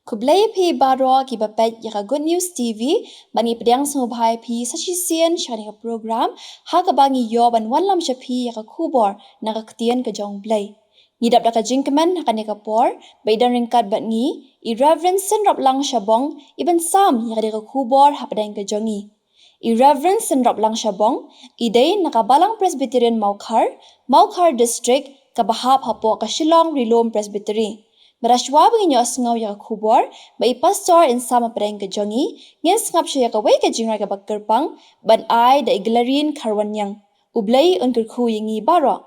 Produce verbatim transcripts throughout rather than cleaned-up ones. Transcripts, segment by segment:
Khublei phi baroh kiba peit ïa ka Good News T V, ba ngi pdiang sngewbha ïa phi sa shisien sha kane ka program, ha kaba ngi ïoh ban wanlam sha phi ïa ka khubor na ka ktien ka jong U Blei. Ngi dap da ka jingkmen ha kane ka por, ba i don ryngkat bad ngi, i Reverend Synraplang Shabong, i ban sam ïa kane ka khubor hapdeng ka jong ngi. I Reverend Synraplang Shabong, i dei na ka Balang Presbyterian Mawkhar, Mawkhar District, kaba hap hapoh ka Shillong Rilum Presbytery. Bad shuwa ba ngin ïohsngew ïa ka khubor ba i Pastor in sam hapdeng ka jong ngi, ngin sngap shuwa ïa kawei ka jingrwai kaba kyrpang, ban ai da i Glarin Kharwanïang. U Blei un kyrkhu ïa ngi baroh.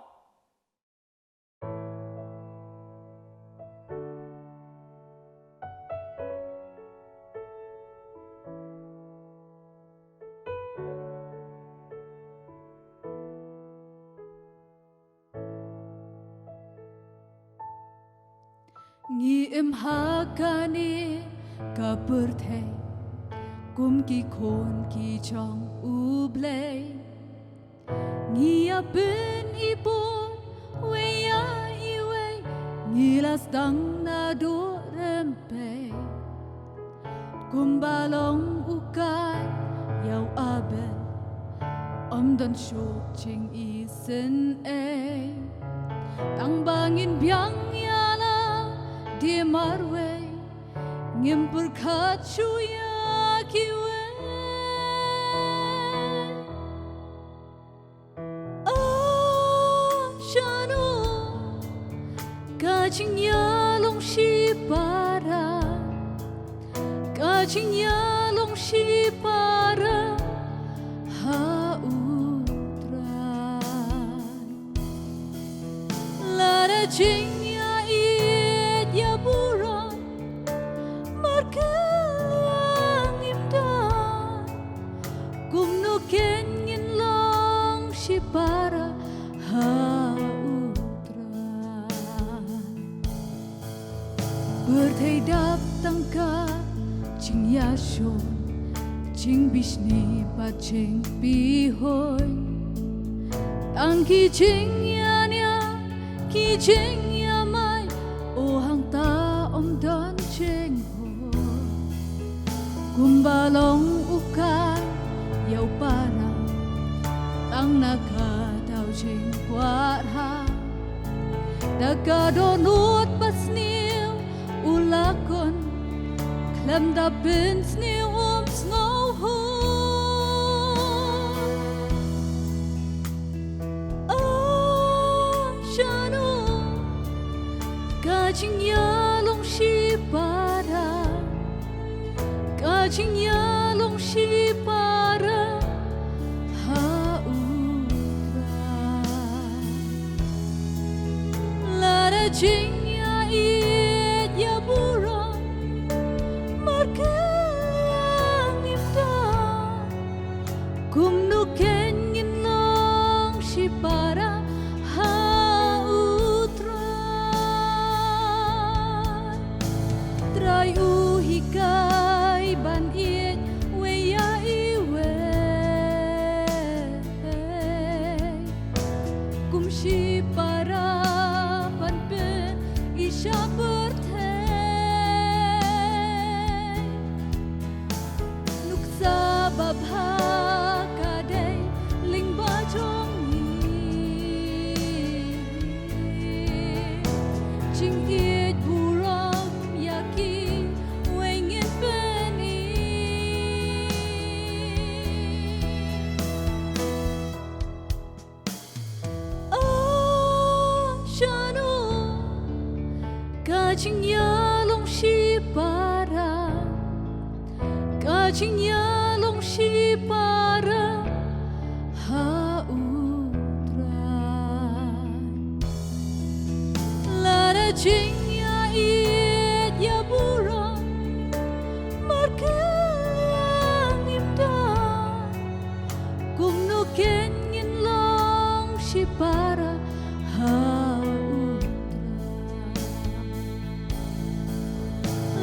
Ngi im ha kane ka pyrthei kum ki khun ki jong U Blei. Ngi ïa pynipor wei ïa iwei, ngi la sdang naduh rympei. Kumba long u Kain ïa u Abel, ym don shuh jingisynei. Tang ba ngin biang ïa la de marwei, ngim pyrkhat shuh ïa kiwei. Ah, shano ka jingïalong shipara, ka jingïalong shipara ha U Trai. Lada jingïaieit ïa burom markylliang ngim don, kumno kein ngin long shipara ha U Trai? Pyrthei dap tang ka jingïashun, jingbishni bad jingpihuiñ. Tang ki jingïania, ki jingïamai, oh hangta ym don jinghuh. Kumba long u Kain ïa u Abel, tang na ka daw jingkwah ha. Da ka dohnud basniew u la khun, khlem da pynsniew um sngew huh. Ah, shano ka jingïalong shipara, ka jingïalong shipara ha U Trai. Lada jingïaieit ïa burom markylliang ngim don, kumno kein ngin long shipara ha U Trai? Trai u hikai ban ïeit wei ïa iwei, kum shipara ban pyni sha pyrthei. Nuksa babha ka dei lyngba jong ngi, jingïeit burom ïa kiwei ngin pyni. Ah, shano ka jingïalong shipara, ka jingïalong shipara ha U Trai. Lada jingïaieit ïa burom markylliang ngim don, kumno kein ngin long shipara ha U Trai?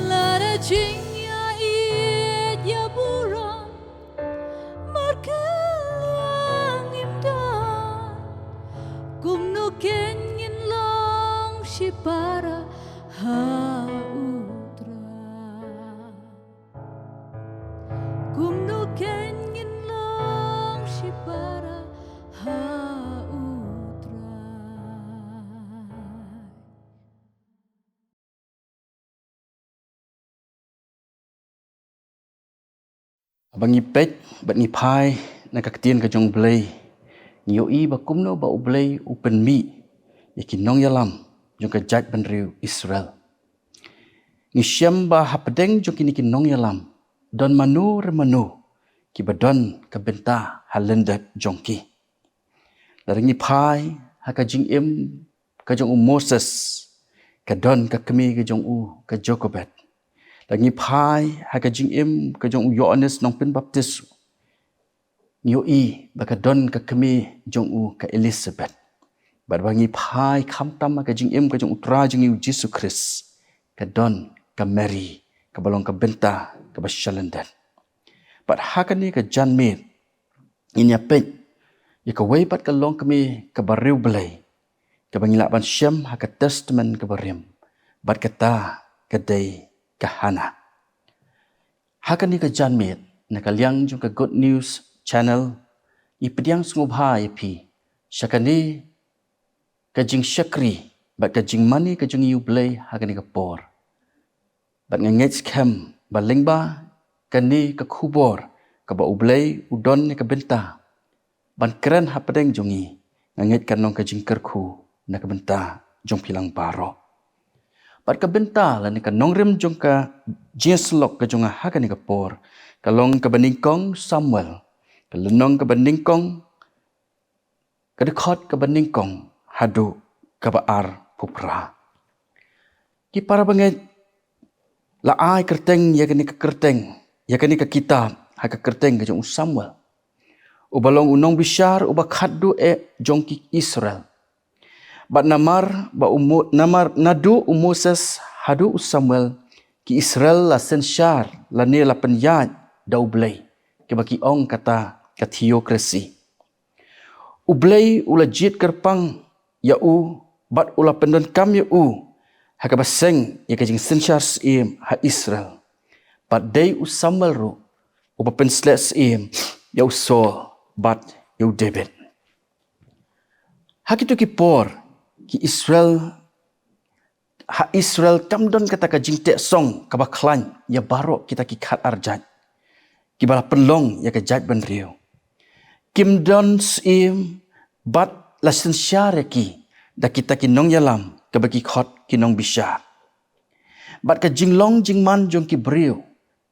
Lada jingïaieit ïa burom markylliang ngim don, kumno kein ngin long shipara ha U Trai? Ba ngi peit bad ngi phai na ka ktien ka jong U Blei, ngi ïohi ba kumno ba U Blei u pynmih ïa ki nongïalam jong ka jaitbynriew Israel. Ngi shem ba hapdeng jong kine ki nongïalam don mano re mano kiba don ka bynta ha lyndet jong ki. Lada ngi phai ha ka jingim ka jong u Moses, ka don ka kmie ka jong u ka Jokebed. Lada ngi phai ha ka jingim ka jong u Ïoannis Nongpynbaptis, ngi ïohi ba ka don ka kmie jong u ka Elisabet. Bad ba ngi phai khamtam ha ka jingim ka jong U Trai jong ngi U Jisu Khrist, ka don ka Mary, kaba long ka bynta kaba shalyndet. Bad ha kane ka janmiet ngin ïa peit ïa kawei pat ka longkmie kaba riewblei kaba ngi lah ban shem ha ka Testament kaba rim, bad kata ka dei ka Hana. Ha kane ka janmiet, na ka liang jong ka Good News Channel, ngi pdiang sngewbha ïa phi sha kane ka jingshakri bad ka jingmane ka jong ngi ïa U Blei ha kane ka por. Bad nga ngeit skhem ba lyngba kane ka khubor kaba U Blei u don ïa ka bynta ban kren hapdeng jong ngi, nga ngeit kan long ka jingkyrkhu na ka bynta jong phi lang baroh. Bad ka bynta lane ka nongrim jong ka jingïasyllok ka jong nga ha kane ka por ka long kaba nyngkong Samuel, ka lynnong kaba nyngkong, ka dkhot kaba nyngkong haduh kaba arphew phra. Ki para bangeit, la ai kyrteng ïa kane ka kyrteng, ïa kane ka kitab ha ka kyrteng ka jong u Samuel, uba long u nongbishar uba khatduh eh jong ki Israel. Bad namar ba u Mo-, namar naduh u Moses haduh u Samuel, ki Israel la synshar lane la pynïaid da U Blei, kaba ki ong kata ka theocracy. U Blei u la jied kyrpang ïa u bad u la pyndonkam ïa u ha kaba seng ïa ka jingsynshar syiem ha Israel. Bad dei u Samuel ruh uba pynsleh syiem ïa u Saul bad ïa u David. Ha kito ki por, ki Israel, ha Israel kam don kata ka jingteh song kaba khlaiñ ïa baroh kita ki khadar jait kiba la pynlong ïa ka jaitbynriew. Kim don syiem bad la synshar ïa ki da kita ki nongïalam kaba ki khot ki nongbishar. Bad ka jinglong jingman jong ki briew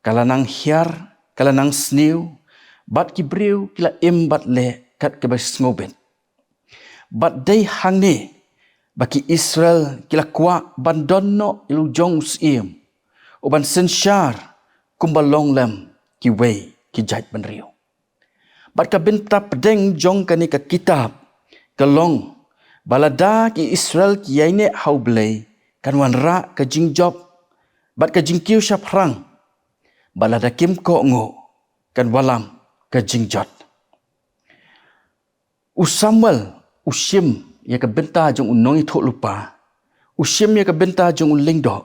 ka la nang hiar, ka la nang sniew, bad ki briew ki la im bad leh kat kaba sngewbit. Bad dei hangne ba ki Israel ki la kwah ban don noh ïa u jong u syiem uban synshar kumba long lem kiwei ki jaitbynriew. Bad ka bynta pdeng jong kane ka kitab ka long ba lada ki Israel ki ïaineh ha U Blei, kan wanrah ka jingjop bad ka jingkiew shaphrang, bad lada kim kohnguh, kan wallam ka jingjot. U Samuel u shim ïa ka bynta jong u nongïathuhlypa, u shim ïa ka bynta jong u lyngdoh,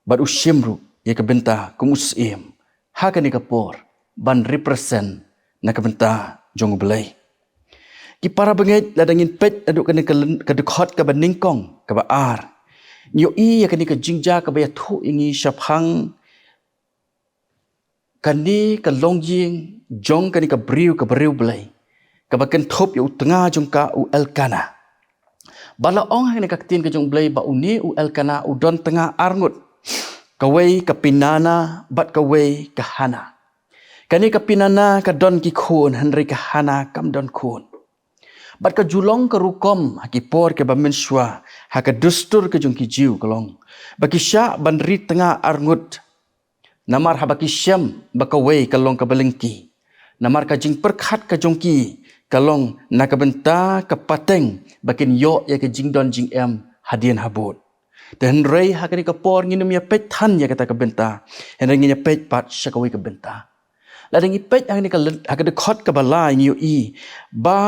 bad u shim ruh ïa ka bynta kum u syiem ha kane ka por ban represent na ka bynta jong U Blei. Ki para bangeit, lada ngin peit naduh kane ka lyn-, ka dkhot kaba nyngkong, kaba ar, ngi ïohi ïa kane ka jingjia kaba ïathuh ïa ngi shaphang kane ka longïing jong kane ka briew kaba riewblei, kaba kynthup ïa u tnga jong ka u Elkana. Bad la ong ha kane ka ktien ka jong U Blei ba une u Elkana u don tnga arngut, kawei ka Pinana bad kawei ka Hana. Kane ka Pinana ka don ki khun, hynrei ka Hana kam don khun. Bad ka ju long ka rukom ha ki por kiba mynshuwa ha ka dustur ka jong ki Jiw ka long ba ki shah ban ri tnga arngut. Namar haba ki shem ba kawei ka long kaba lyngkhi, namar ka jingpyrkhat ka jong ki ka long na ka bynta ka pateng ba kin ïoh ïa ka jingdon jingem hadien habud. Te hynrei ha kane ka por ngin ym ïa peit than ïa kata ka bynta, hynrei ngin ïa peit pat sha kawei ka bynta. Lada ngi peit ha kane ka lyn-, ha ka dkhot kaba lai ngi ïohi ba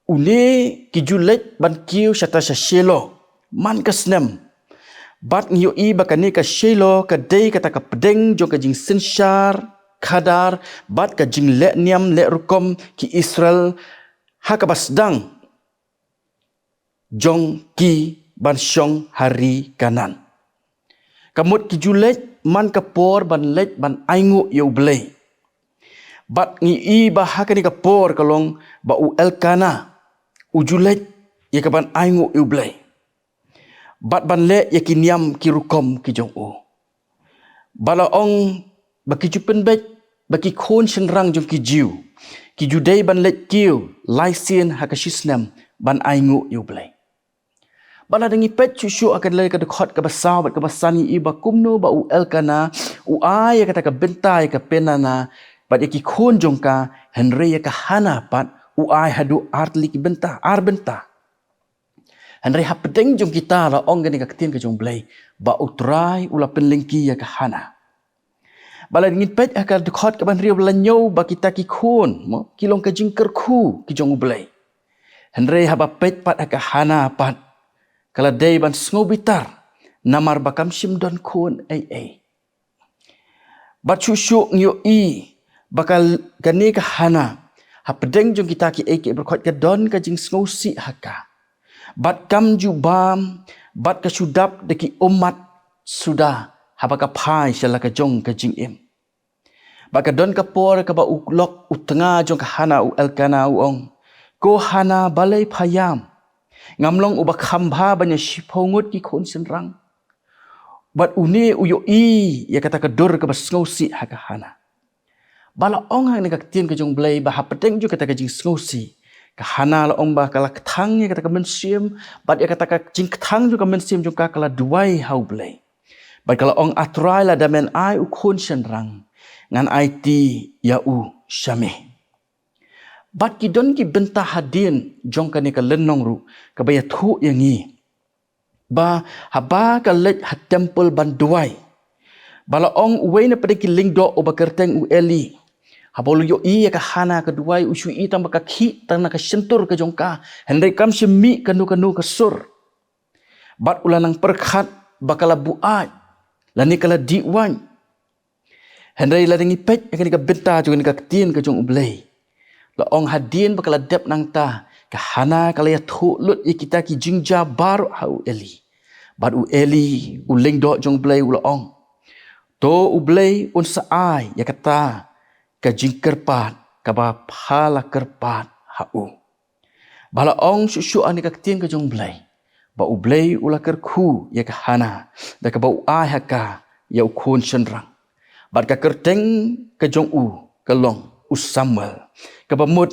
une ki ju leit ban kiew shata sha Shiloh man ka snem. Bad ngi ïohi ba kane ka Shiloh ka dei kata ka pdeng jong ka jingsynshar khadar bad ka jingleh niam leh rukom ki Israel ha kaba sdang jong ki ban shong ha ri Kanaan. Ka mut ki ju leit man ka por ban leit ban ainguh ïa U Blei. Bad ngi i ba ha kane ka por ka long ba u Elkana u ju leit ïa ka ban ainguh ïa u Blei, bad ban leh ïa ki niam ki rukom ki jong u. Ba la ong ba ki ju pynbeit ba ki khun shynrang jong ki Jiw ki ju dei ban leit kiew lai sien ha ka shisnem ban ainguh ïa u Blei. Ba la dang i peit shuh shuh ha ka lei ka dkhot kaba saw bad kaba san, i ba kumno ba u Elkana u ai ïa kata ka bynta ïa ka Penina bad ïa ki khun jong ka, hynrei ïa ka Hana pat u ai haduh ar tylli ki bynta, ar bynta. Hynrei hapdeng jong kita la ong kane ka ktien ka jong u Blei ba U Trai u la pynlyngkhi ïa ka Hana. Ba la ngin peit ha ka dkhot kaba hynriew, ba la ñiew ba kita ki khun mo ki long ka jingkyrkhu ki jong u Blei. Hynrei haba peit pat ha ka Hana pat, ka la dei ban sngew bitar namar ba kam shym don khun ei ei. Bad shuh shuh ngi ïohi ba ka, kane ka Hana, hapdeng jong kita kiei kiei baroh ka don ka jingsngewsih ha ka. Bad kam ju bam, bad ka shu dap da ki ummat suda haba ka phai sha la ka jong ka jingim. Bad ka don ka por kaba u lok u tnga jong ka Hana, u Elkana, u ong, "Ko Hana, balei pha ïam? Ngam long uba kham bha ban ïa shiphew ngut ki khun shynrang?" Bad une u ïohi ïa kata ka dur kaba sngewsih ha ka Hana. Ba la ong ha kane ka ktien ka jong u Blei ba hapdeng jong kata ka jingsngewsih, ka Hana la ong ba ka la kthang ïa kata ka mynsiem, bad ïa kata ka jingkthang jong ka mynsiem jong ka, ka la duwai ha u Blei. Bad ka la ong, "A Trai, lada men ai u khun shynrang, ngan aiti ïa u sha me." Bad ki don ki bynta hadien jong kane ka lynnong ruh kaba ïathuh ïa ngi ba haba ka leit ha temple ban duwai, ba la ong uwei na pdeng ki lyngdoh uba kyrteng u Eli, haba u la ïohi ïa ka Hana ka duwai, u shu i tang ba ka khih tang na ka shyntur ka jong ka, hynrei kam shym mih kano kano ka sur. Bad u la nang pyrkhat ba ka la buaid lane ka la dih waiñ. Hynrei lada ngi peit ïa kane ka bynta jong kane ka ktien ka jong u Blei, la ong hadien ba ka la dep nangta, ka Hana ka la ïathuh lut ïa kita ki jingjia baroh ha u Eli. Bad u Eli, u lyngdoh jong u Blei, u la ong, "To u Blei un sa ai ïa kata ka jingkyrpad kaba pha la kyrpad ha u." Ba la ong shuh shuh ha kane ka ktien ka jong u Blei ba u Blei u la kyrkhu ïa ka Hana da kaba u ai ha ka ïa u khun shynrang. Bad ka kyrteng ka jong u ka long u Samuel, kaba mut,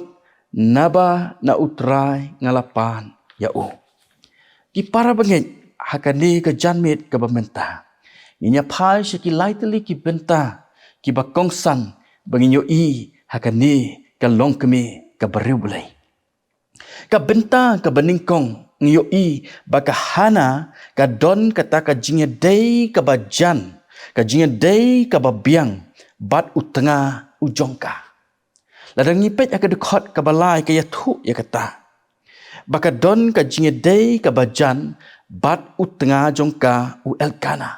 "Naba na U Trai nga la pan ïa u." Ki para bangeit, ha kane ka janmiet kaba mynta, ngin ïa phai sha ki lai tylli ki bynta kiba kongsan ba ngin ïohi ha kane ka longkmie kaba riewblei. Ka bynta kaba nyngkong, ngi ïohi ba ka Hana ka don kata ka jingïadei kaba jan, ka jingïadei kaba biang bad u tnga u jong ka. Lada ngi peit ha ka dkhot kaba lai ka ïathuh ïa kata ba ka don ka jingïadei kaba jan bad u tnga jong ka u Elkana.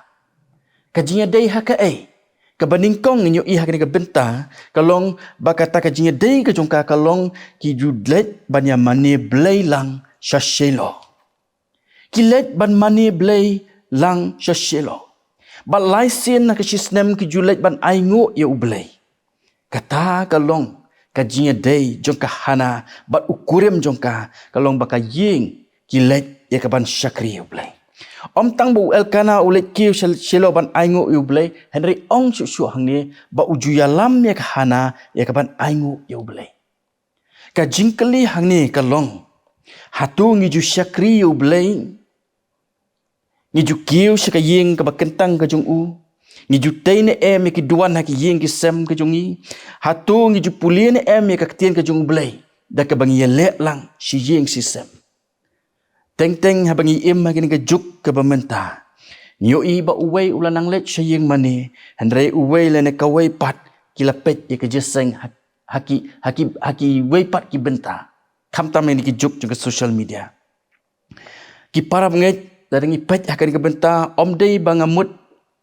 Ka jingïadei ha kaei? Kaba nyngkong ngi ïohi ha kane ka bynta ka long ba kata ka jingïadei ka jong ka ka long ki ju leit ban ïa mane blei lang sha Shilo. Ki leit ban mane blei lang sha Shilo. Bad lai sien na ka shisnem ki ju leit ban ainguh ïa u Blei. Kata ka long ka jingïadei jong ka Hana bad u kurim jong ka, ka long ba ka ïing ki leit ïa ka ban shakri ïa u Blei. Ym tang ba u Elkana u leit kiew sha Shilo ban ainguh ïa u Blei, hynrei ong shuh shuh hangne ba u ju ïalam ïa ka Hana ïa ka ban ainguh ïa u Blei. Ka jingkylli hangne ka long, hato ngi ju shakri ïa u Blei? Ngi ju kiew sha ka ïing kaba kyntang ka jong u? Ngi ju tei ne em ïa ki duwan ha ki ïing ki sem ka jong ngi? Hato ngi ju pule ne em ïa ka ktien ka jong u Blei da kaba ngi ïaleh lang shi ïing shi sem? Teng teng haba ngi im ha kane ka juk kaba mynta, ngi ïohi ba uwei u la nang leit sha ïing mane, hynrei uwei lane kawei pat ki la peit ïa ka jingïaseng ha, ha ki, ha ki, ha kiwei pat ki bynta. Khamtam ha kine ki juk jong ka social media. Ki para bangeit, lada ngi peit ha kane ka bynta, ym dei ba nga mut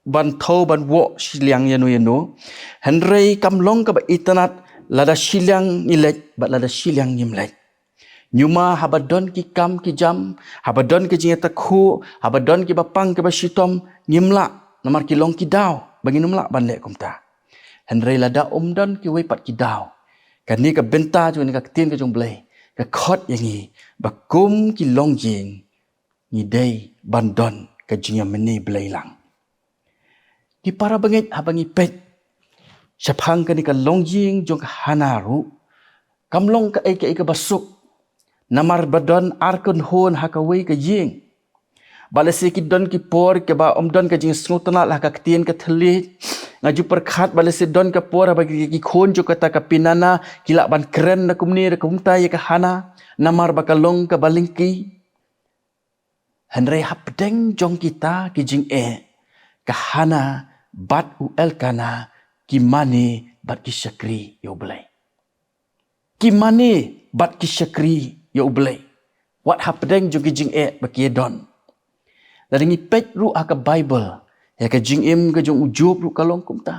ban thew ban woh shiliang ïano ïano. Hynrei kam long kaba itynnad lada shiliang ngi leit bad lada shiliang ngim leit. Ñiuma haba don ki kam ki jam, haba don ki jingïatakhuh, haba don kiba pang kiba shitom, ngim lah, namar ki long ki daw ba ngin ym lah ban leh kumta. Hynrei lada ym don kiwei pat ki daw, kane ka bynta jong kane ka ktien ka jong U Blei ka khot ïa ngi ba kum ki longïing ngi dei ban don ka jingïamane Blei lang. Ki para bangeit, haba ngi peit shaphang kane ka longïing jong ka Hana ruh, kam long kaei kaei kaba suk. Namar ba don ar kynhun ha kawei ka ïing. Ba lehse ki don ki por kiba ym don ka jingsngewtynnad ha ka ktien ka thylliej. Nga ju pyrkhat ba lehse don ka por haba ki, ki khun jong kata ka Peninnah ki lah ban kren da kumne da kumta ïa ka Hana, namar ba ka long kaba lyngkhi. Hynrei hapdeng jong kita ki jingeh, ka Hana bad u Elkanah ki mane bad ki shakri ïa U Blei. Ki mane bad ki shakri ïa U Blei wat hapdeng jong ki jingeh ba ki don. Lada ngi peit ruh ha ka Baibl, ïa ka jingim ka jong u Job ruh ka long kumta.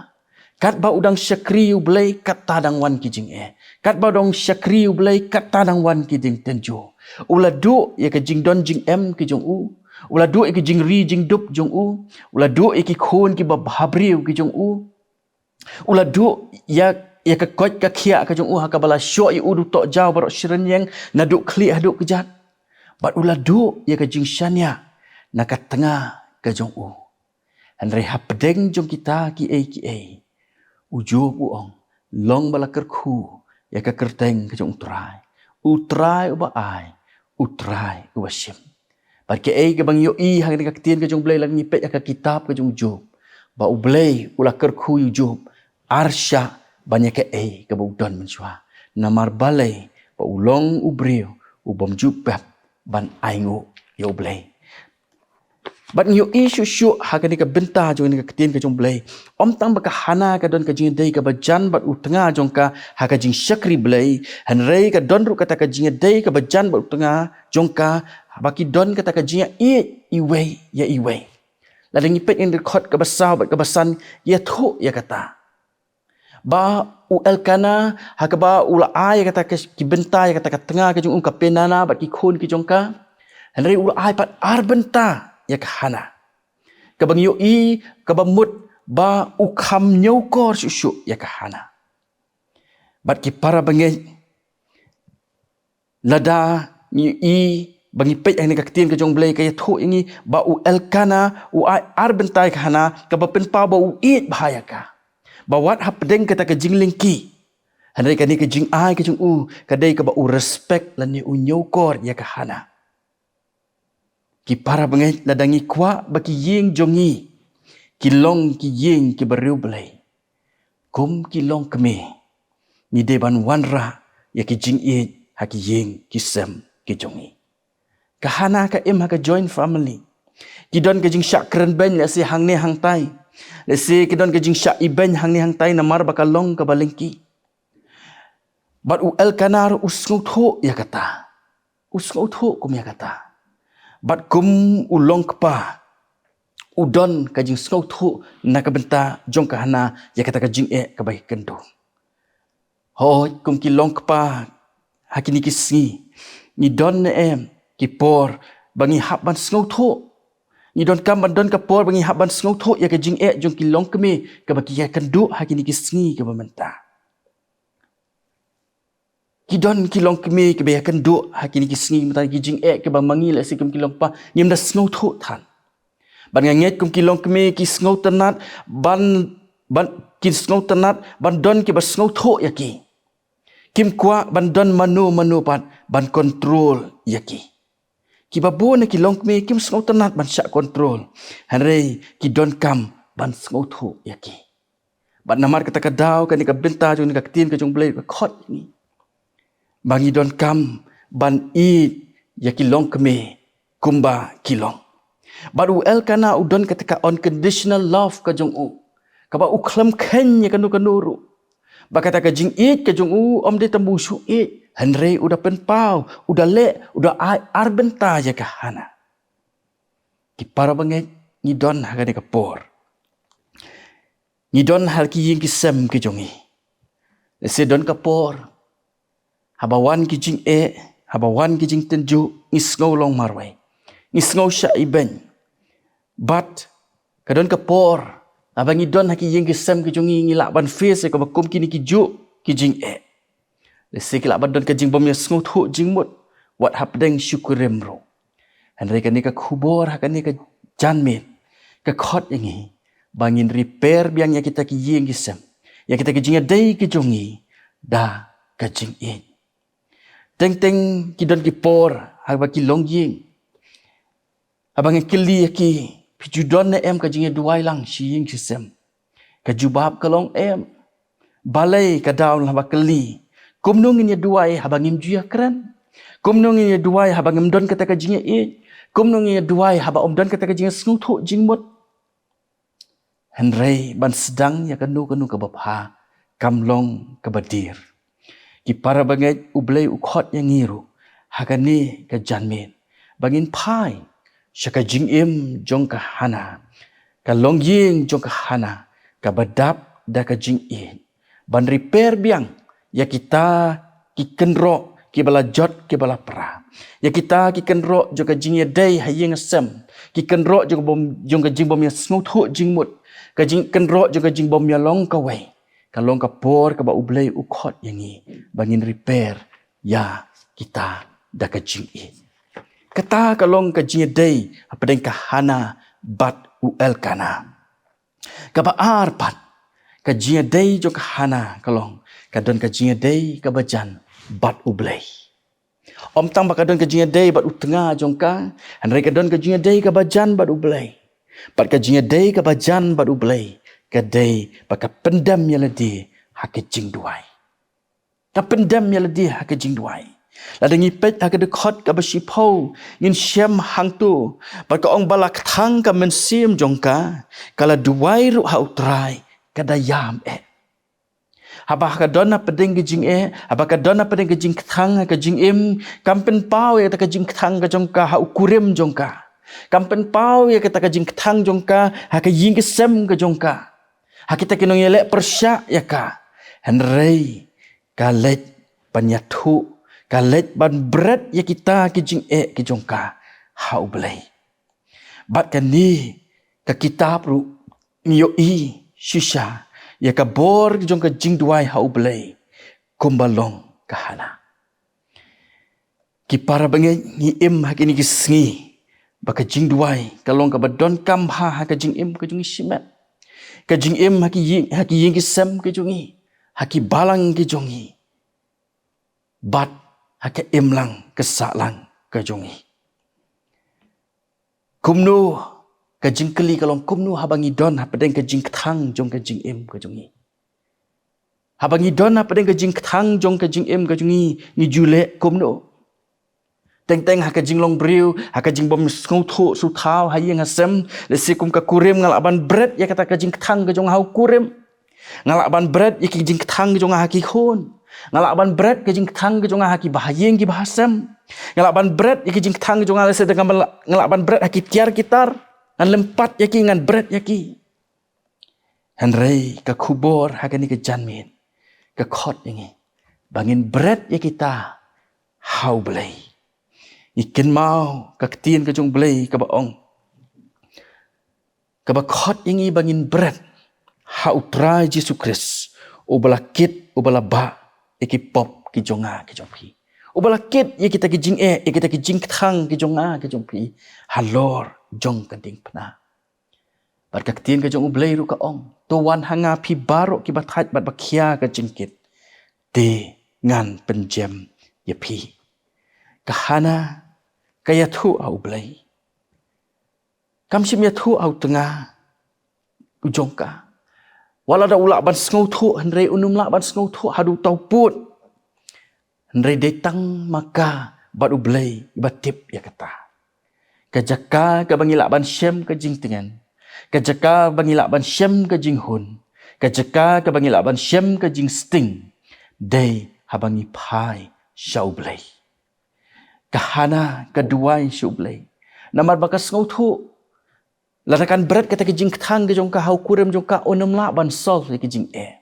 Katba u dang shakri ïa U Blei, kata dang wan ki jingeh. Katba u dang shakri ïa U Blei, kata dang wan ki jingtynjuh. U la duh ïa ka jingdon jingem ka jong u. U la duh ïa ka jingri jingdup jong u. U la duh ïa ki khun kiba bhabriew ki jong u. U la duh ïa, ïa ka koit ka khiah ka jong u ha kaba la shoh ïa u da u tohjaw baroh shi rynïeng, naduh khlieh haduh kjat. Bad u la duh ïa ka jingshaniah na ka tnga ka jong u. Hynrei hapdeng jong kita kiei kiei, u Job u ong, long ba la kyrkhu ïa ka kyrteng ka jong U Trai. U Trai uba ai, U Trai uba shim. Bad kaei kaba ngi ïohi ha kane ka ktien ka jong U Blei lada ngi peit ha ka kitab ka jong u Job, ba U Blei u la kyrkhu ïa u Job ar shah ban ïa kaei kaba u don mynshuwa. Namar balei? Ba u long u briew u bym ju pep ban ainguh ïa U Blei. Bad ngi ïohi shuh shuh ha kane ka bynta jong kane ka ktien ka jong U Blei, ym tang ba ka Hana ka don ka jingïadei kaba jan bad u tnga jong ka ha ka jingshakri Blei, hynrei ka don ruh kata ka jingïadei kaba jan bad u tnga jong ka, ba ki don kata ka jingïaieit iwei ïa iwei. Lada ngi peit ïa ka dkhot kaba saw bad kaba san, ïathuh ïa kata ba u Elkanah, ha kaba u la ai ïa kata ka, ki bynta ïa kata ka tnga ka jong u ka Peninnah bad ki khun ki jong ka. Hynrei u la ai pat ar bynta ïa ka Hana. Kaba ngi ïohi, kaba mut ba u kham ñiewkor shuh shuh ïa ka Hana. Bad ki para bangeit, lada ngi ïohi ba ngi peit ha kane ka ktien ka jong U Blei ka ïathuh ïa ngi ba u Elkanah u ai ar bynta ïa ka Hana, kaba pynpaw ba u ïeit bha ïa ka. Ba wat hapdeng kata ka jinglyngkhi, hynrei kane ka jingai ka jong u ka dei kaba u respect lane u ñiewkor ïa ka Hana. Ki para bangeit, lada ngi kwah ba ki ïing jong ngi ki long ki ïing kiba riewblei, kum ki longkmie, ngi dei ban wanrah ïa ki jingïeit ha ki ïing ki sem ki jong ngi. Ka Hana ka im ha ka joint family. Ki don ka jingshah kren beiñ lehse hangne hangtai. Lehse ki don ka jingshah ibeiñ hangne hangtai namar ba ka long kaba lyngkhi. Bad u Elkanah ruh u sngewthuh ïa kata. U sngewthuh kum ïa kata. Bad kum u longkpa, u don ka jingsngewthuh na ka bynta jong ka Hana ïa kata ka jingeh kaba ïakynduh. Hooid, kum ki longkpa ha kine ki sngi, ngi don ne em ki por ba ngi hap ban sngewthuh? Ngi donkam ban don ka por ba ngi hap ban sngewthuh ïa ka jingeh jong ki longkmie kaba ki ïakynduh ha kine ki sngi kiba mynta? Ki don ki longkmie kiba ïakynduh ha kine ki sngi mynta, ki jingeh kiba ma ngi lehse kum ki longkpa ngim da sngewthuh than. Bad nga ngeit kum ki longkmie ki sngewtynnat ban, ban, ki sngewtynnat ban don kiba sngewthuh ïa ki. Kim kwah ban don mano mano pat ban control ïa ki. Kiba bun na ki longkmie kim sngewtynnat ban shah control, hynrei ki donkam ban sngewthuh ïa ki. Bad namar kata ka daw, kane ka bynta jong kane ka ktien ka jong U Blei ka khot ïa ngi ba ngi donkam ban ïeit ïa ki longkmie kumba ki long. Bad u Elkanah u don kata ka unconditional love ka jong u, kaba u khlem kheiñ ïa kano kano ruh. Ba kata ka jingïeit ka jong u ym dei tang ba u shu ïeit, hynrei u da pynpaw, u da leh, u da ai ar bynta ïa ka Hana. Ki para bangeit, ngi don ha kane ka por. Ngi don ha ki ïing ki sem ki jong ngi. Lehse don ka por, haba wan ki jingeh, haba wan ki jingtynjuh, ngi sngew long marwei, ngi sngew shah ibeiñ. Bad ka don ka por Haba ngi don ha ki ïing ki sem ki jong ngi, ngi lah ban face ïa kaba kum kine ki juh ki jingeh. Lehse ki lah ban don ka jingbym ïasngewthuh jingmut wat hapdeng shi kurim ruh. Hynrei kane ka khubor ha kane ka janmiet ka khot ïa ngi ba ngin repair biang ïa kita ki ïing ki sem, ïa kita ki jingïadei ki jong ngi da ka jingïeit. Teng teng ki don ki por haba ki longïing, haba ngi kylli ïa ki, phi ju don ne em ka jingïaduwai lang shi ïing shi sem? Ka jubab ka long em. Balei ka daw haba kylli, kumno ngin ïaduwai haba ngim ju ïakren? Kumno ngin ïaduwai haba ngim don kata ka jingïaieit? Kumno ngin ïaduwai haba ym don kata ka jingïasngewthuh jingmut? Hynrei ban sdang ïa kano kano kaba bha kam long kaba dier. Ki para bangeit, U Blei u khot ïa ngi ruh ha kane ka janmiet ba ngin phai sha ka jingim jong ka Hana, ka longïing jong ka Hana kaba dap da ka jingïeit, ban repair biang ïa kita ki kynroh kiba la jot kiba la pra, ïa kita ki kynroh jong ka jingïadei ha ïing ha sem, ki kynroh jong ka bym, jong ka jingbym ïasngewthuh jingmut, ka jing, kynroh jong ka jingbym ïalong kawei. Ka long ka por kaba U Blei u khot ïa ngi ba ngin repair ïa kita da ka jingïeit. Kata ka long ka jingïadei hapdeng ka Hana bad u Elkana. Kaba ar pat, ka jingïadei jong ka Hana ka long ka don ka jingïadei kaba jan bad U Blei. Ym tang ba ka don ka jingïadei bad u tnga jong ka, hynrei ka don ka jingïadei kaba jan bad U Blei. Bad ka jingïadei kaba jan bad U Blei ka dei ba ka pyndem ïa lade ha ka jingduwai. Ka pyndem ïa lade ha ka jingduwai. Lada ngi peit ha ka dkhot kaba shiphew, ngin shem hangto ba ka ong ba la kthang ka mynsiem jong ka, ka la duwai ruh ha U Trai, ka da ïam eh. Haba ka don hapdeng ka jingeh, haba ka don hapdeng ka jingkthang ha ka jingim, kam pynpaw ïa kata ka jingkthang ka jong ka ha u kurim jong ka. Kam pynpaw ïa kata ka jingkthang jong ka ha ka ïing ka sem ka jong ka, ha kita ki nongïaleh pyrshah ïa ka. Hynrei ka leit ban ïathuh, ka leit ban bret ïa kita ki jingeh ki jong ka ha U Blei. Bad kane ka kitab ruh ngi ïohi shisha ïa ka bor jong ka jingduwai ha U Blei kumba long ka Hana. Ki para bangeit, ngi im ha kine ki sngi ba ka jingduwai ka long kaba donkam bha ha ka jingim ka jong ngi shimet, ka jingim ha ki ïing, ha ki ïing ki sem ka jong ngi, ha ki balang ki jong ngi, bad ha ka imlang ka sahlang ka jong ngi. Kumno, ka jingkylli ka long kumno haba ngi don hapdeng ka jingkthang jong ka jingim ka jong ngi? Haba ngi don hapdeng ka jingkthang jong ka jingim ka jong ngi, ngi ju leh kumno? Teng teng ha ka jinglong briew, ha ka jingbym sngewthuh sngewthaw ha ïing ha sem, lehse kum ka kurim nga lah ban bret ïa kata ka jingkthang ka jong nga ha u kurim. Nga lah ban bret ïa ki jingkthang ka jong nga ha ki khun. Nga lah ban bret ka jingkthang ka jong nga ha ki bahaïing ki bahasem. Nga lah ban bret ïa ki jingkthang ka jong nga, lehse da nga lah, nga lah ban bret ha ki tiar ki tar. Ngan lympat ïa ki, ngan bret ïa ki. Hynrei ka khubor ha kane ka janmiet ka khot ïa ngi ba ngin bret ïa kita ha U Blei. Ngi kynmaw ka ktien ka jong U Blei kaba ong, kaba khot ïa ngi ba ngin bret ha U Trai Jisu Khrist, uba la kit, uba la bah ïa ki pop ki jong nga ki jong phi. Uba la kit ïa kita ki jingeh, ïa kita ki jingkthang ki jong nga ki jong phi halor jong ka diengphna. Bad ka ktien ka jong U Blei ruh ka ong, to wan ha nga phi baroh kiba thait bad ba khia ka jingkit, te ngan pynjem ïa phi. Ka Hana ka ïathuh ha U Blei. Kam shym ïathuh ha u tnga u jong ka. Wat la da u lah ban sngewthuh, hynrei um lah ban sngewthuh haduh uta u pud. Hynrei dei tang ma ka bad U Blei ba tip ïa kata. Ka jaka kaba ngi lah ban shem ka jingtngen, ka jaka ba ngi lah ban shem ka jinghun, ka jaka kaba ngi lah ban shem ka jingsting, dei haba ngi phai sha U Blei. Ka Hana ka duwai sha U Blei namar ba ka sngewthuh lada kan bret kata ka jingkthang ka jong ka ha u kurim jong ka, um lah ban solve ïa ka jingeh.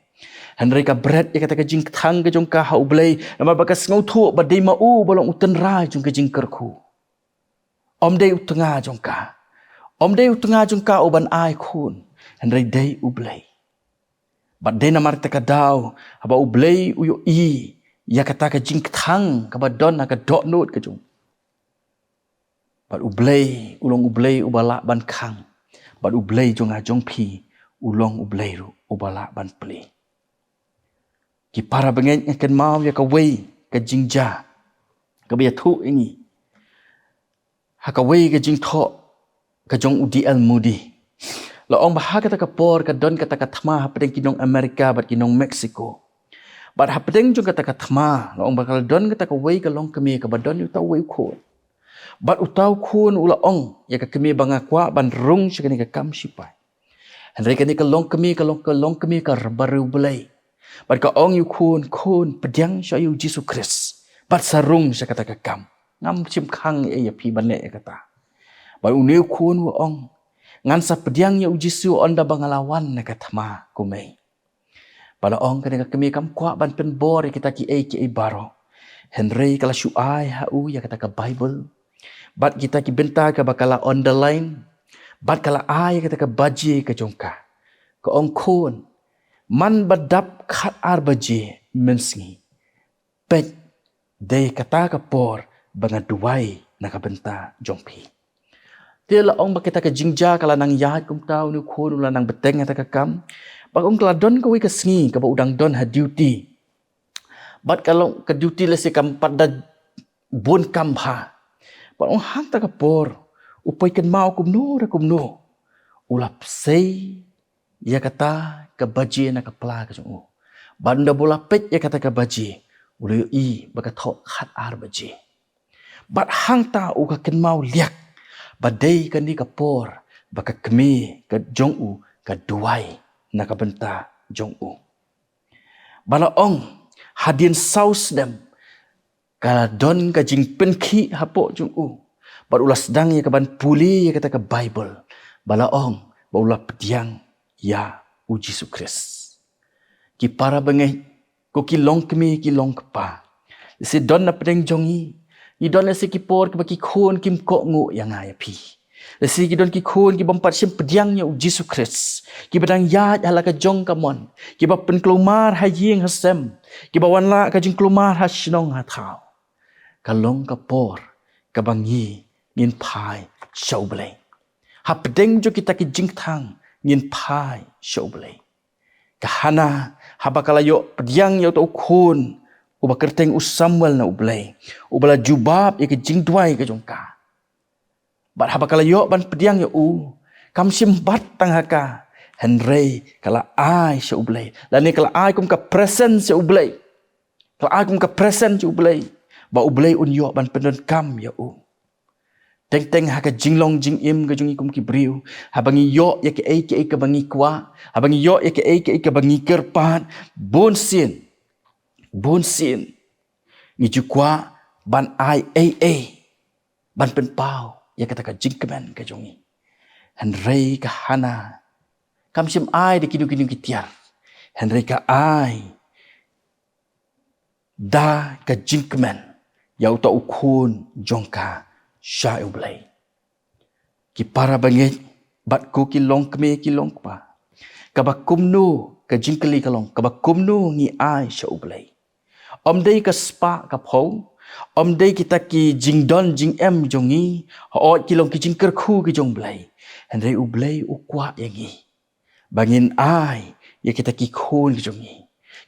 Hynrei ka bret ïa kata ka jingkthang ka jong ka ha U Blei namar ba ka sngewthuh ba dei ma u ba long u tynrai jong ka jingkyrkhu. Ym dei u tnga jong ka. Ym dei u tnga jong ka uban ai khun. Hynrei dei U Blei. Bad dei namar kata ka daw, haba U Blei u ïohi ïa kata ka jingkthang kaba don ha ka dohnud ka jong u. Bad U Blei u long U Blei uba lah ban khang. Bad U Blei jong nga jong phi u long U Blei ruh uba lah ban plie. Ki para bangeit, nga kynmaw ïa kawei ka jingjia kaba ïathuh ïa ngi ha kawei ka jingthoh ka jong u D L Moody. La ong ba ha kata ka por ka don kata ka thma hapdeng ki nong Amerika bad ki nong Mexico. Bad hapdeng jong kata ka thma, la ong ba ka la don kata kawei ka longkmie kaba don ïa uta uwei u khun. Bad uta u khun u la ong ïa ka kmie ba nga kwah ban rung sha kane ka kam shipai. Hynrei kane ka longkmie, ka long, ka longkmie kaba riewblei. Bad ka ong ïa u khun, khun, pdiang sha ïa U Jisu Khrist. Bad sa rung sha kata ka kam. Ngam shym khang ei ei ïa phi ban leh ïa kata. Bad une u khun u ong, ngan sa pdiang ïa U Jisu ynda ba nga la wan na ka thma, ko mei. Bad la ong, kane ka kmie kam kwah ban pynbor ïa kita kiei kiei baroh. Hynrei ka la shu ai ha u ïa kata ka Baibl. Bad kita ki bynta kaba ka la underline. Bad ka la ai ïa kata ka baje ka jong ka. Ka ong, khun, man ba dap khatar baje mynsngi, peit, dei kata ka por ba nga duwai na ka bynta jong phi. Te la ong ba kata ka jingjia ka la nang ïaid kumta, une u khun u la nang bteng ha kata ka kam. Bad ong, ka la don kawei ka sngi kaba u dang don ha duty. Bad ka long ka duty lehse kam pat da bun kam bha. Bad ong, ha kata ka por u poi kynmaw kumno re kumno, u la pynshai ïa kata ka baje na ka pla ka jong u. Bad ynda ba u la peit ïa kata ka baje, u la ïohi ba ka thoh khatar baje. Bad hangta u ka kynmaw liak ba dei kane ka por ba ka kmie ka jong u ka duwai na ka bynta jong u. Bad la ong, hadien saw snem ka la don ka jingpynkhih hapoh jong u. Bad u la sdang ïa ka ban pule ïa kata ka Baibl. Bad la ong ba u la pdiang ïa U Jisu Khrist. Ki para bangeit, ko ki longkmie ki longkpa, lehse don na pdeng jong ngi, ngi don lehse ki por kiba ki khun kim kohnguh ïa nga ïa phi. Lehse ki don ki khun ki bym pat shym pdiang ïa U Jisu Khrist, kiba dang ïaid ha la ka jong ka mon, kiba pynkulmar ha ïing ha sem, kiba wanrah ka jingkulmar ha shnong ha thaw. Ka long ka por kaba ngi ngin phai sha U Blei. Hapdeng jong kita ki jingkthang ngin phai sha U Blei. Ka Hana, haba ka la ïoh pdiang ïa uta u khun uba kyrteng u Samuel na U Blei, uba la jubab ïa ka jingduwai ka jong ka. Bad haba ka la ïoh ban pdiang ïa u, kam shym bat tang ha ka, hynrei ka la ai sha U Blei. Lane ka la ai kum ka present sha U Blei. Ka la ai kum ka present sha U Blei, ba U Blei un ïoh ban pyndonkam ïa u. Teng teng ha ka jinglong jingim ka jong ngi kum ki briew, haba ngi ïoh ïa kaei kaei kaba ngi kwah, haba ngi ïoh ïa kaei kaei kaba ngi kyrpad, bun sien, bun sien ngi ju kwah ban ai ei ei ban pynpaw ïa kata ka jingkmen ka jong ngi. Hynrei ka Hana kam shym ai da kino kino ki tiar, hynrei ka ai da ka jingkmen ïa uta u khun jong ka sha U Blei. Ki para bangeit bad ko ki longkmie ki longkpa, kaba kumno, ka jingkylli ka long, kaba kumno ngi ai sha U Blei? Ym dei ka spah ka phew, ym dei kita ki jingdon jingem jong ngi, hooid ki long ki jingkyrkhu ki jong U Blei. Hynrei U Blei u kwah ïa ngi ba ngin ai ïa kita ki khun ki jong ngi.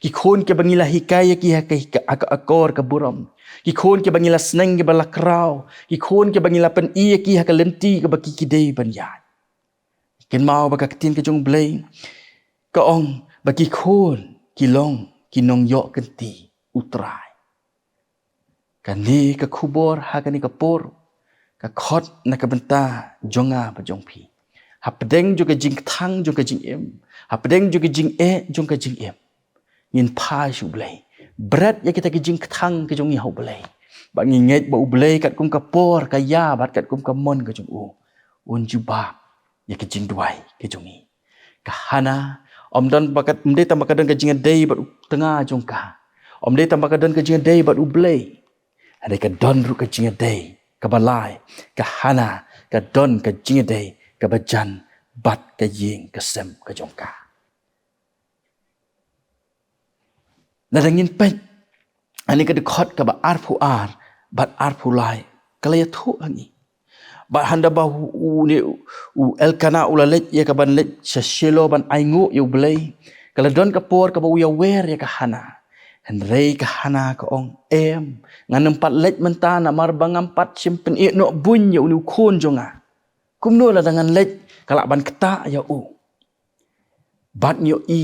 Ki khun kiba ngi la hikai ïa ki ha ka, ha ka akor ka burom. Ki khun kiba ngi la sneng kiba la kraw. Ki khun kiba ngi la pyni ïa ki ha ka lynti kaba ki, ki dei ban ïaid. Kynmaw ba ka ktien ka jong U Blei ka ong ba ki khun ki long ki nongïoh kynti U Trai. Kane ka khubor ha kane ka por ka khot na ka bynta jong nga bad jong phi. Hapdeng jong ka jingkthang jong ka jingim, hapdeng jong ka jingeh jong ka jingim, ngin phai sha U Blei. Bret ïa kita ki jingkthang ki jong ngi ha U Blei. Ba ngi ngeit ba U Blei katkum ka por ka ïa bad katkum ka mon ka jong u, un jubab ïa ki jingduwai ki jong ngi. Ka Hana, ym don ba ka, ym dei tang ba ka don ka jingïadei bad u tnga jong ka. Ym dei tang ba ka don ka jingïadei bad U Blei. Hynrei ka don ruh ka jingïadei kaba lai. Ka Hana ka don ka jingïadei kaba jan bad ka ïing ka sem ka jong ka. Lada ngin peit ha kane ka dkhot kaba arphew ar bad arphew lai, ka la ïathuh ha ngi. Bad haba u, u, une u Elkanah u la leit ïa ka ban leit sha Shiloh ban ainguh ïa U Blei, ka la don ka por kaba u ïawer ïa ka Hannah. Hynrei ka Hannah ka ong, "Em, ngan ym pat leit mynta namar ba ngam pat shym pynïeh noh bun ïa une u khun jong nga. Kumno lada ngan leit, ka lah ban ktah ïa u." Bad ngi ïohi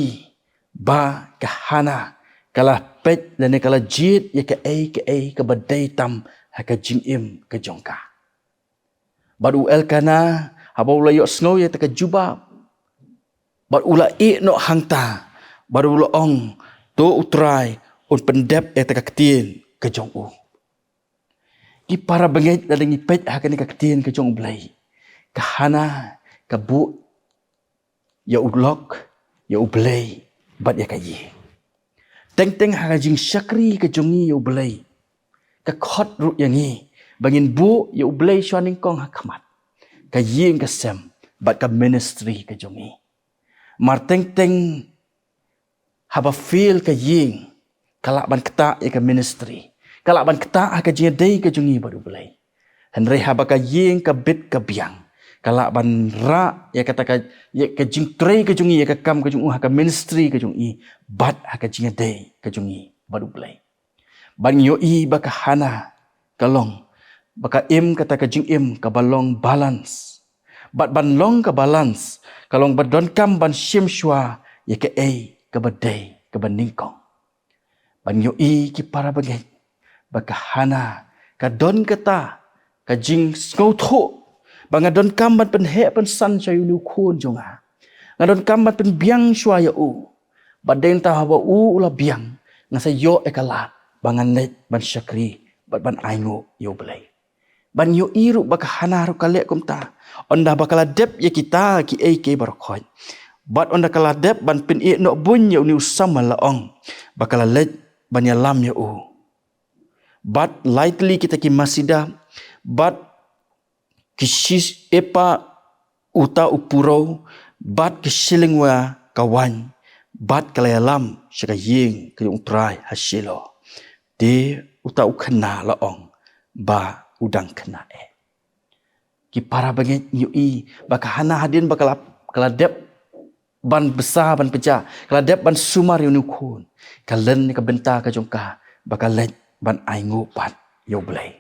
ba ka Hannah ka la peit lane ka la jied ïa kaei kaei kaba dei tam ha ka jingim ka jong ka. Bad u Elkanah, haba u la ïohsngew ïa kata ka jubab, bad u la ïeh noh hangta, bad u la ong, "To U Trai un pyndep ïa kata ka ktien ka jong u." Ki para bangeit, lada ngi peit ha kane ka ktien ka jong U Blei, ka Hannah ka buh ïa u lok, ïa U Blei, bad ïa ka ïing. Teng teng ha ka jingshakri ka jong ngi ïa U Blei, ka khot ruh ïa ngi ba ngin buh ïa U Blei shuwa nyngkong ha khmat, ka ïing ka sem, bad ka ministry ka jong ngi. Mar teng teng haba fail ka ïing, ka lah ban ktah ïa ka ministry, ka lah ban ktah ha ka jingïadei ka jong ngi bad U Blei. Hynrei haba ka ïing ka bit ka biang, ka lah ban rah ïa kata ka, ïa ka jingtrei ka jong ngi, ïa ka kam ka jong u ha ka ministry ka jong i, bad ha ka jingïadei ka jong ngi bad U Blei. Bad ngi ïohi ba ka Hannah ka long, ba ka im kata ka jingim kaba long balance. Bad ban long ka balance, ka long ba donkam ban shim shuwa ïa kaei kaba dei kaba nyngkong. Bad ngi ïohi, ki para bangeit, ba ka Hannah ka don kata ka jingsngewthuh ba nga donkam ban pynheh pynsan sha une u khun jong nga. Nga donkam ban pynbiang shuwa ïa u. Bad dei nangta haba u u la biang, nga sa ïoh ïa ka lad ba ngan leit ban shakri bad ban ainguh ïa U Blei. Bad ngi ïohi ruh ba ka Hannah ruh ka leh kumta. Ynda ba ka la dep ïa kita kiei kiei baroh khoit, bad ynda ka la dep ban pynïeh noh bun ïa une u Samuel, la ong, ba ka la leit ban ïalam ïa u. Bad lai tylli kita ki masidah, bad ki shi epah uta u purew, bad ki shilynwa ka waiñ, bad ka la ïalam sha ka ïing ka jong U Trai ha Shiloh. Te uta u khynnah, la ong, ba u dang khynnah eh. Ki para bangeit, ngi ïohi ba ka Hannah hadien ba ka la, ka la dep ban bsa ban pynjah, ka la dep ban sumar ïa une u khun, ka len ïa ka bynta ka jong ka ba ka leit ban ainguh pat ïa U Blei.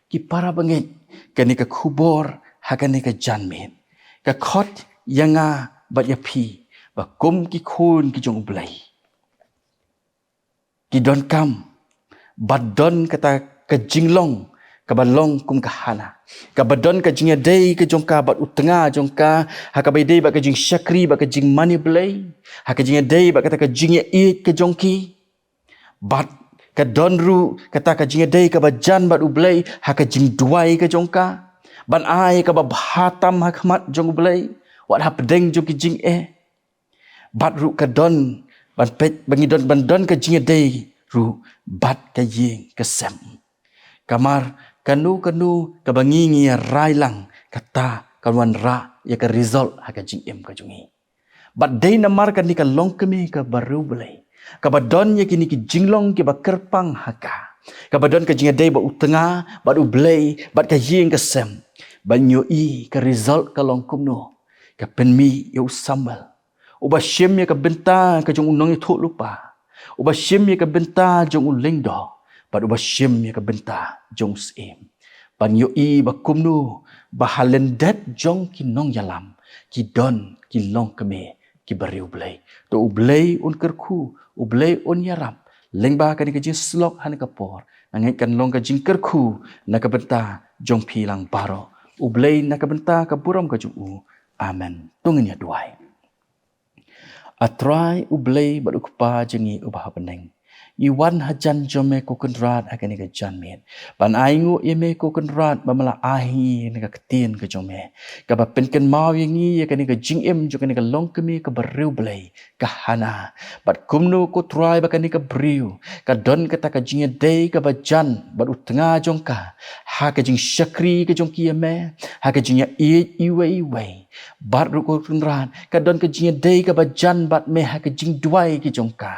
Ki para bangeit, kane ka khubor ha kane ka janmiet ka khot ïa nga bad ïa phi ba kum ki khun ki jong U Blei, ki donkam ba don kata ka jinglong kaba long kum ka Hannah, kaba don ka jingïadei ka jong ka bad u tnga jong ka, ha kaba ïadei bad ka jingshakri bad ka jingmane Blei, ha ka jingïadei bad kata ka jingïaieit ka jong ki. Bad ka don ruh kata ka jingïadei kaba jan bad U Blei ha ka jingduwai ka jong ka, ban ai kaba bha tam ha khmat jong U Blei, wat hapdeng jong ki jingeh. Bad ruh ka don ban peit, ba ngi don, ban don ka jingïadei ruh bad ka ïing ka sem. Kamar kano kano kaba ngi, ngi ïa rai lang, kata kan wanrah ïa ka result ha ka jingim ka jong ngi. Bad dei namar kane ka longkmie kaba riewblei, kaba don ïa kine ki jinglong kiba kyrpang ha ka, kaba don ka jingïadei bad u tnga, bad U Blei, bad ka ïing ka sem, ba ngi ïohi ka result ka long kumno. Ka pynmih ïa u Samuel, uba shim ïa ka bynta ka jong u nongïathuhlypa, uba shim ïa ka bynta jong u lyngdoh, bad uba shim ïa ka bynta jong u syiem. Ban ïohi ba kumno ba ha lyndet jong ki nongïalam ki don ki longkmie kiba riewblei. To U Blei un kyrkhu, U Blei un ïarap. Lyngba kane ka jingsyllok ha kane ka por, nga ngeit kan long ka jingkyrkhu na ka bynta jong phi lang baroh. U Blei na ka bynta ka burom ka jong u. Amen. To ngin ïa duwai. A Trai U Blei bad U Kpa jong ngi uba ha bneng, ngi wan hajan jong me ko Kynrad ha kane ka janmiet, ban ainguh ïa me ko Kynrad ba me la ai ïa ngi kane ka ktien ka jong me, kaba pynkynmaw ïa ngi ïa kane ka jingim jong kane ka longkmie kaba riewblei, ka Hana. Bad kumno ko Trai ba kane ka briew ka don kata ka jingïadei kaba jan bad u tnga jong ka, ha ka jingshakri ka jong ki ïa me, ha ka jingïaieit iwei iwei. Bad ruh ko Kynrad, ka don ka jingïadei kaba jan bad me ha ka jingduwai ki jong ka.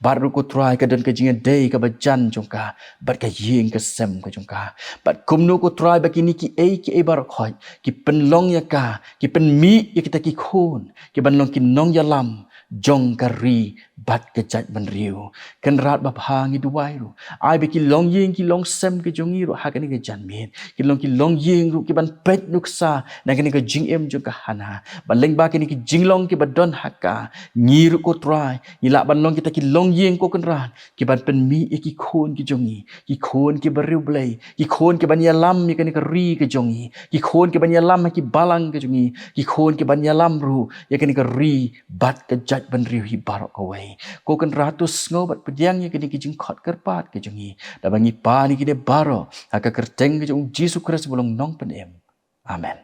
Bad ruh ko Trai, ka don ka jingïadei kaba jan jong ka bad ka ïing ka sem ka jong ka. Bad kumno ko Trai ba kine kiei kiei baroh khoit ki pynlong ïa ka, ki pynmih ïa kita ki khun ki ban long ki nongïalam jong ka ri bad ka jaitbynriew. Kynrad babha, ngi duwai ruh, ai ba ki longïing ki longsem ki jong ngi ruh ha kane ka janmiet kin long ki longïing ruh ki ban peit nuksa na kane ka jingim jong ka Hana. Ban lyngba kine ki jinglong kiba don ha ka, ngi ruh ko Trai ngi lah ban long kita ki longïing ko Kynrad ki ban pynmih ïa ki khun ki jong ngi, ki khun kiba riewblei, ki khun ki ban ïalam ïa kane ka ri ka jong ngi, ki khun ki ban ïalam ha ki balang ka jong ngi, ki khun ki ban ïalam ruh ïa kane ka ri bad ka jaitbynriew hi baroh kawei. Ko Kynrad, to sngew bad pdiang ïa kine ki jingkhot kyrpad ka jong ngi, da ba ngi pan ïa kine baroh ha ka kyrteng ka jong u Jisu Khrist ba long Nongpynim. Amen.